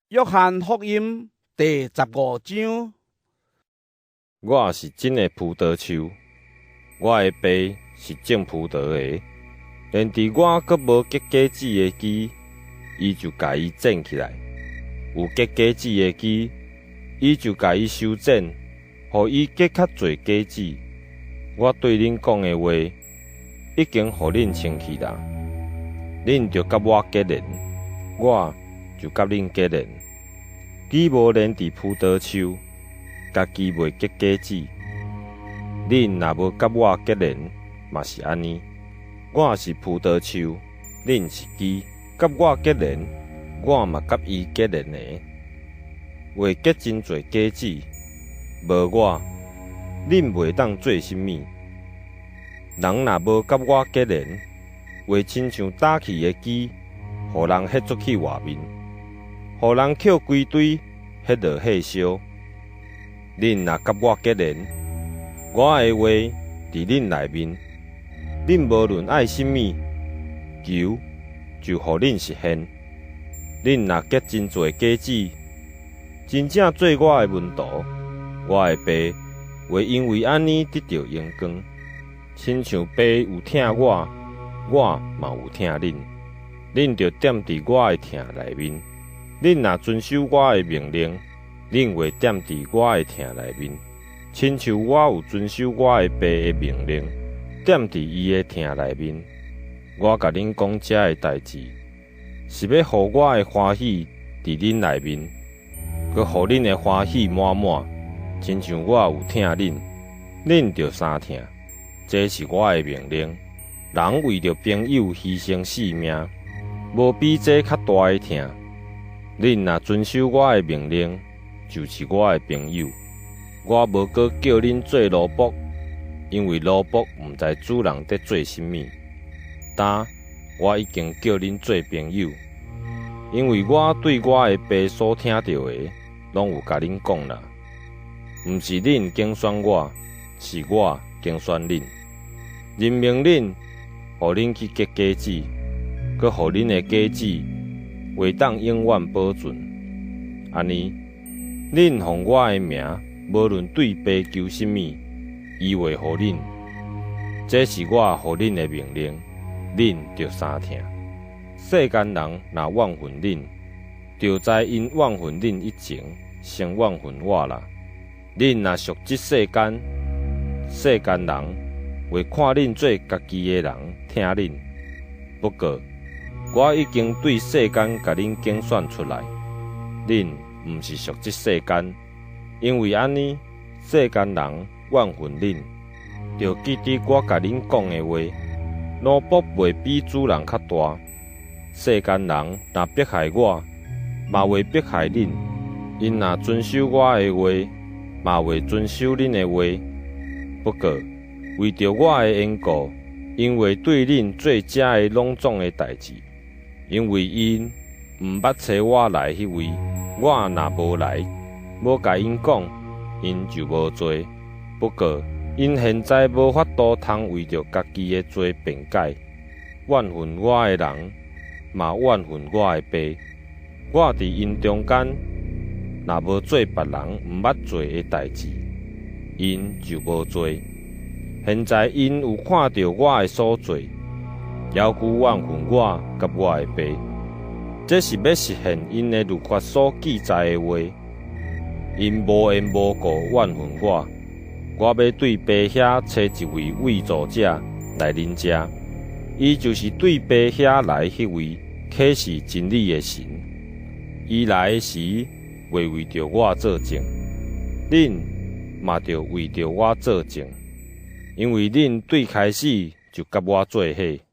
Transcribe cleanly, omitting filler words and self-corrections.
約翰福音第15章。我是真的葡萄樹，我的爸是種葡萄的。連佇我閣無結果子的枝，伊就共伊剪起來；有結果子的枝，伊就共伊修剪，予伊結較濟果子。我對恁講的話，已經予恁清氣啦。恁著佮我結連，我就佮恁結連。枝無連佇葡萄樹，家己袂結果子。恁若無佮我結連，嘛是按呢。我是葡萄樹，恁是枝，佮我結連，我嘛佮伊結連的，會結真濟果子。無我，恁袂當做啥物。人若無佮我結連，會親像焦去的枝，予人彼出去外面，予人抾規堆，彼落火燒。恁若佮我結連，我的話佇恁內面，恁無論愛啥物，求就予恁實現。恁若結真濟果子，真正做我的門徒，我的爸會因為按呢得著榮光。親像爸有疼我，我嘛有疼恁。恁著踮佇我的疼內面。恁若遵守我的命令，恁會踮佇我的疼內面，親像我有遵守我的爸的命令，踮佇伊的疼內面。我共恁講這个代誌，是欲予我的歡喜佇恁內面，閣予恁的歡喜滿滿。親像我有疼恁，恁著相疼。這是我的命令。人為著朋友犧牲性命，無比這較大的疼。恁若遵守我的命令，就是我的朋友。我無閣叫恁做奴僕，因為奴僕毋知主人佇做啥物。今我已經叫恁做朋友，因為我對我的爸所聽著的，攏有共恁講啦。毋是恁揀選我，是我揀選恁，任命恁，予恁去結果子，閣予恁的果子會當永遠保存。按呢，恁奉我的名，無論對爸求啥物，伊會予恁。這是我予恁的命令，恁著相疼。世間人若怨恨恁，著知𪜶怨恨恁以前，先怨恨我啦。恁若屬這世間，世間人會看恁做家己的人，疼恁。不過，我已經對世間共恁揀選出來，恁毋是屬這世間，因為按呢，世間人怨恨恁。著記得我共恁講的話：奴僕袂比主人較大。世間人若迫害我，嘛會迫害恁。𪜶若遵守我的話，嘛會遵守恁的話。不過，為著我的緣故，𪜶會對恁做這个攏總的代誌，因為𪜶毋捌揣我來彼位。我若無來，無共𪜶講，𪜶就無罪。不過，𪜶現在無法度通為著家己的罪辯解。怨恨我的人，嘛怨恨我的爸。我佇𪜶中間，若無做別人毋捌做的代誌，𪜶就無罪。現在𪜶有看著我的所做，猶閣怨恨我佮我的爸。這是欲實現𪜶的律法所記載的話。𪜶無緣無故怨恨我。我欲對爸遐揣一位慰助者來恁遮，伊就是對爸遐來彼位啟示真理的神。伊來的時，會為著我做證。恁嘛著為著我做證，因為恁對開始就佮我做伙。